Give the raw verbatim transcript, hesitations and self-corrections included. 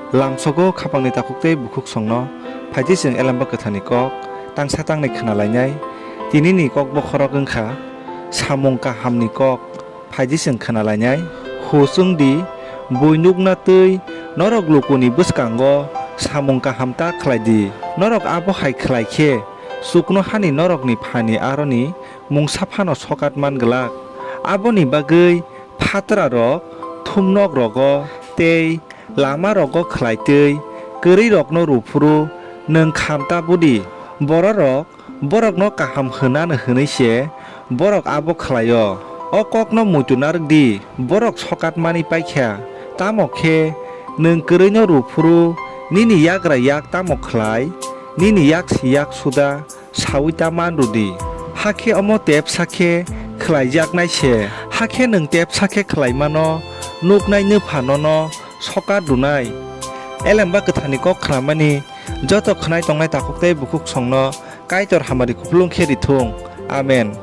Lamsogo khapangni takhuk tei bukhuksongno phaidi chwng Elemba Kwtharni kok tangsa tangnwi khna lainai. Tinini kok bokhorok wng kha samung kahamni kok. Phaidi chwng khna lainai. Hus wng di, bui nukna twi norok lukuni bwskango samung kaham ta khlai di. Norok abo hai khlai khe chuknohani norokni Phani aroni mungsa phano sokat man glak. Aboni bagwi phatrarok thumnokrogo tei lamarogo khlai twi kwrwirokno rw phuru nwng kham ta bu di. Bororok borokno kaham hwnano hwnwi se borok abo khlai-o. O kokno muitu narwk di, borok sokat manwi pai kha. Tamo khe nwng kwrwino rw phuru nini yagra yak tamo khlai, nini yak si yak suda saui ta man rw di. Hakhe omo tepsa khe khlaijaknai se. Hakhe nwng tepsa khe khlaimano nuknai nwpha nono sokat rwnai. Elemba Kwtharni kok khnamani joto khwnai tongnai takhuk tei bukhuksongno Kaitor hamari kupulung khe ri thung. Amen.